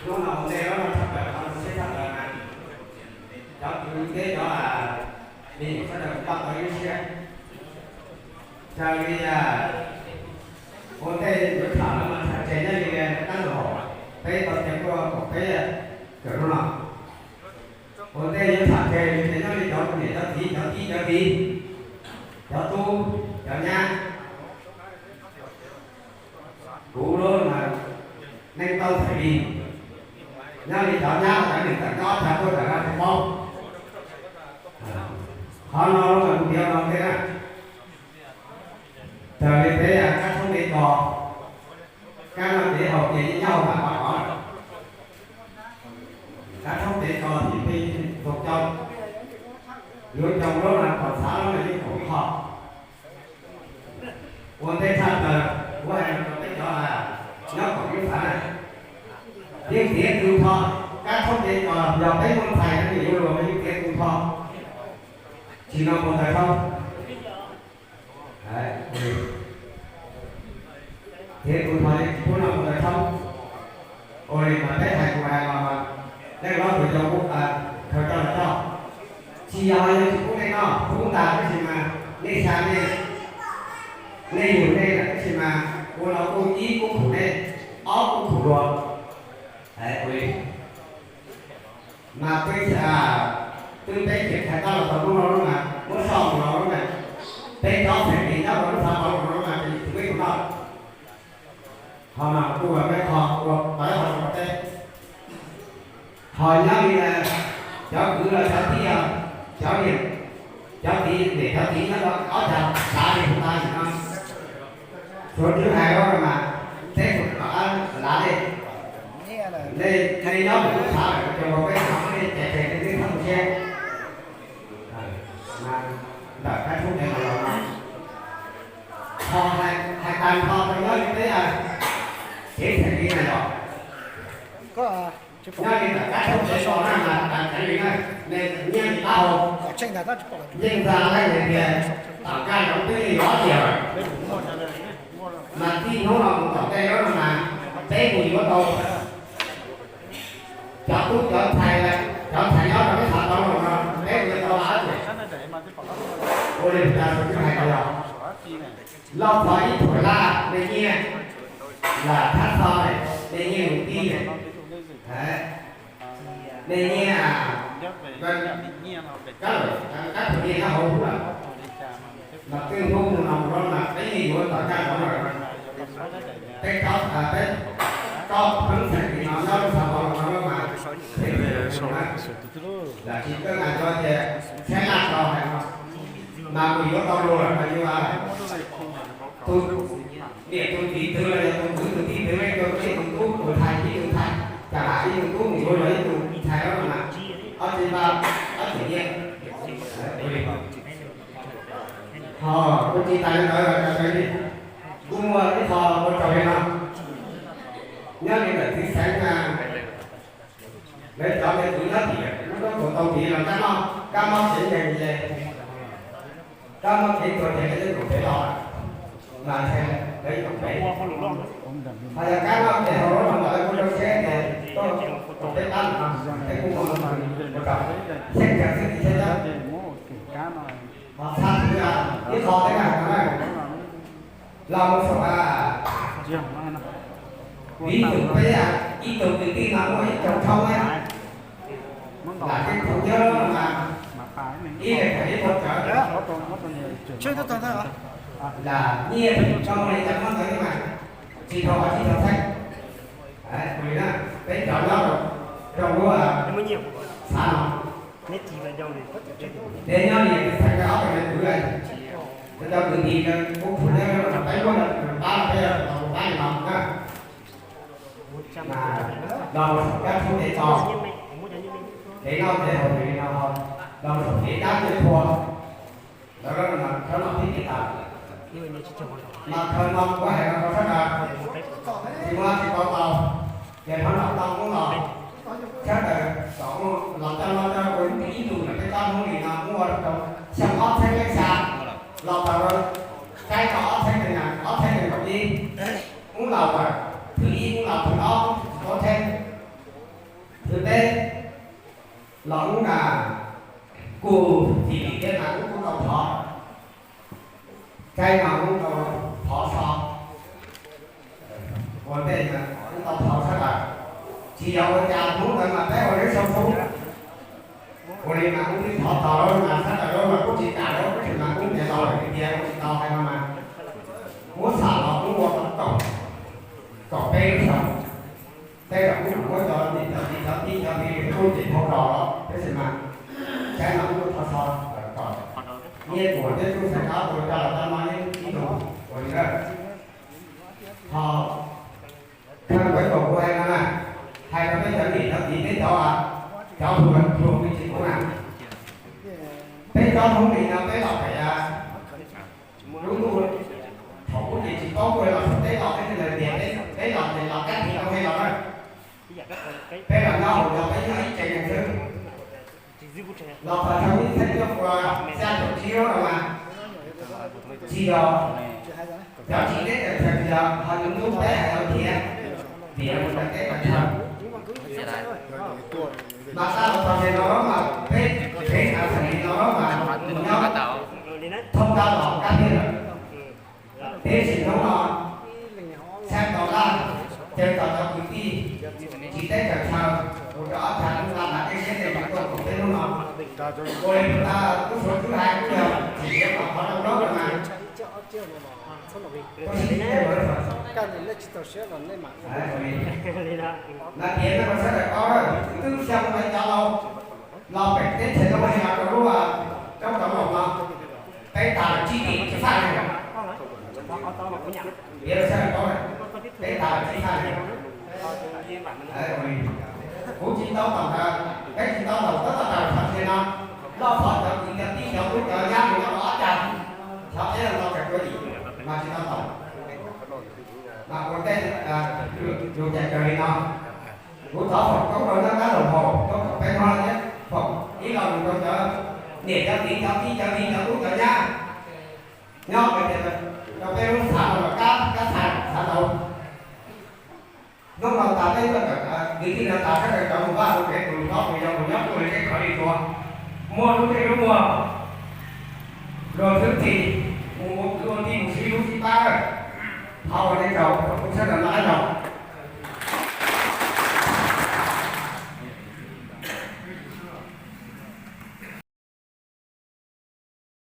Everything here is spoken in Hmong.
Hnub no ua ntej los no tshaj plaws, qhov no siab tshaj plaws na, cov kwv tij cov me nyuam sawv daws kuj tau ib siab. Raws li ua ntej yuav tham los no tham tseg nyob li qab ntu haum, peb tau ceg tuaj kaum peb kawm hnub no. Ua ntej yuav tham tseg ces nyob li cov niam cov txiv, cov tij cov txiv, cov tub cov nyab, kuv lub neej tau txhais li, nyob li cov nyab cov niam tawm nyob tag tuaj tawm no tsis paub. Qhov no los kuv piav no ntej na, raws li peb kab tshoob dev kos, kab no dev haus ces yeej nyob hauv pam qhov no. Kab tshoob dev kos ces peb tug coj yuav cov lub no kom xav lub no yeej koom ib qho. Ua ntej tshaj plaws kuv hais rau peb cov nyob koom ib xav na, yeej tiav tu tho, kab tshoob dev kos yog peb muaj ntxhais no nws yuav luag mas yeej tiav tu tho, tsis no mus ntawd thaub. Thiab tus tho yeej tsis pub no mus ntawd thaub. Ua li mas peb hais kuv hais los mas leej hlob tus coj kuv khaws coj los coj, tsis yog yog tsis pub nej noj, pub ntag tab sis mas nej xya nej, nej yug nej lawm tab sis mas ua no kuj ib kuj khum nej, ob kuj khum luag. Ua li mas twb, twb peb tseem thaij tab los tau hnub no lub mas muab soj mus los lub mas peb tsob txhais tes nyob rau lub xav tau los no lub mas ces tus peb tus noj. Qhov no kuj ua peb qho, ua peb qho rau peb. Qhov nyob li cov kwv los cov tij, cov niam, cov txiv niam cov txiv nyob rau ob cag xav li tus tas nim no, suav tswv hais rau mas teb tus tom qab lav li, nej nyob tus lub xav lawm ces ua peb qhov nej cais tseg nej thoob siab. Ntawm kab tshoob dev kos los no, qhov hais tag nrho rau nyob li peb kev txhais li na yog nyob li ntawm kab tshoob dev kos na mas tas kev li na, nej nyiaj li qab hau, yeej ntxa leej hais tias tom kaj zoov twb yeej yuav ob tiag lawm. Mas txij hnub no mus tom ntej no mas peb mus yuav tau cov tub cov ntxhais, cov ntxhais nyob rau peb xav tau los no peb mus yuav tau lawm. Ua li cas tus twb hais tias los txog ib thuam laj nej nyiaj, lam thab txog nej nyiaj mus tij, nej nyiaj, kab thuam nyiaj nyob hauv hub lawm. Mas twb hnub mus no mus no mas peb yeej yuav tom kaj zoov lawm. Peb tsob, peb tsob pheeb xeem li no nyob lub xav tau los no mas peb lam tsis kawj nkas cov ces saib laj tso hais no mas mus yuav tau luag lawm mas yuav tus niam tus txiv twg los yog tus kwv tus tij twg los yog ib tug tub tus ntxhais ib tug ntxhais, cas lam ib tug tub mus yuav los ib tug ntxhais los mas ob txiv npaj ob txiv nyiaj. Ho kuv tsis tas li ntawd, kuv muaj ib qho ua tsaug li no. Nyob li ntawm txiv xeev na, lawv cov me kwv nyob tim lub roob Tuam Tau tid los kab mob, kab mob tsev nkees ces kab mob kev tuag ces lawv yeej koom pem los, mas ntshe lawv yeej koom pem. Ho yog kab mob ces hauv lub no mas lawv kuj zoo siab ces tuaj koom peb qab no, peb kuj ua tsaug, xyeej tsawg xwb tsis tsheb cab. Ho txhab twg ib qho teb na, los mus saum vis tug peb ib tug kwv tij no muaj ib tug tshoob na, lam tej thaum nyob no mas ib leeg tham ib qho tsawv, lam nyiaj tsis tau muaj li cov mob ntawd mas tsis tau qhov tsis tau txheeb. Ua li na, peb cov nyob rau lub xav no, ces nyob li txhais ob tug me kwv, cov kwv tij kuv khum nyob peb muab pab peb los pab li no na. Mas los mus saum kab tshoob dev kos, kev noj kev haus li no, los mus saum kev dab kev qhua, lawv txhob noj pib kev tawm. Mas khaws no kuv hais rau sawv daws, tsis muaj tsis tau tau, ces thov nrog tau muab los, sawv daws kom los coj no coj ua ib tug ntawm peb tsob Hmoob li no muaj rau xyoo ob txhiab leej xya los txog rau saib tau ob txhiab nees, ob txhiab nees nkaum ib, muab los Thwv ib kuj los thwv ob kuj tsis tau tsheb, thwv peb los kuj na, kuj txim lim thiab mas kuj kuj tau thov, tsaib no kuj tau thov so, ua ntej kuj tau thov sawv daws. Tsis yog ua cas hnub ntawd mas peb ua lub xyoo xub, ua li mas kuj thov txog lawm mas sawv daws lawm mas kuj tsis kam lawm, tab sis mas kuj tias tau lawm tiag tiag kuj tsis tau hais no mas, muab xam los kuj ua tau kaum, kaum peb lub xyoo. Tej zaum kuj muab cov niam cov txiv cov tij cov tij kuj cem dhau los, tab sis mas saib no kuj thov so kom nyiaj kuam thiab txuj xaiv kab tua coj los coj no yeej ib tug ua li na. Ho kheej kuv ib tug kuv hais no na, hais rau peb cov niam cov txiv peb cov, cov hluas hluas me tsis kuv na, peb cov hmoob li no peb los pem lub ntuj thaum ub ces tsis paub kuj los saum teb los peb thiaj li tias peb los ces los kab tis tau he los na. Peb los nyob hauv no peb nyob ib tsev neeg xwb. Los txog xyoo ib txhiab cuaj puas xya caum tsib no mas, tsis yog cov tsis teb chaws tsis yog ho yus ntub peb hais tau thiab, vim yog mus teb chaws. Mas tab los txog ces no mas peb peb a xav li no mas mus nyob thoob kab los kab thiab lawm. Tiam sis hnub no tshaj tau laj, caw tau cov kwv tij tsis teb chaws chaw, ua rau ob txhais lub nqa nram tej siab tej ntsws tuaj koom peb hnub no. Ua li tus tub Suav twb hais kuj yog tsis txiav kom qhov no nyob no mas, ua si tej lawm. Mas tias nej ua sawv daws paub, twb xyoo no cov laus los pem teb chaws no ua si los rau lub roob rau laus no, peb tas lawm tsib tim tsis faj li. Tias sawv daws paub, peb tas lawm tsib faj li. Kuv tsis tau taum ntawd, peb tsis tau taum tab tom tawm txog tias no, loj fom cov txiv cov tij cov tub cov nyab mus nyob rau ob cag, xyov peb los tau tawm tua yim mas tsis tau taum. Mas ua ntej yus cais raws li no, kuv thov foom koob rau nab nab laus hauv koob rau peb hmab thiab foom ib lo lus rau cov niam cov txiv cov tij cov tij cov tub cov nyab nyob hauv tias rau peb lub xav no los kab kab xav xav tau. Hnub no tas peb tuaj kawm kwv tij no tas sawv daws cov mus vaj mus tsev tus hlob tus yau mus nyob tus li teb qhov li tua, muaj lub ntsej lub muag, luag xwb txij mus ua kwv ua tij mus sib hlub sib pab. Thov ua nej tsaug, kuv sawv daws noj qab tsaug.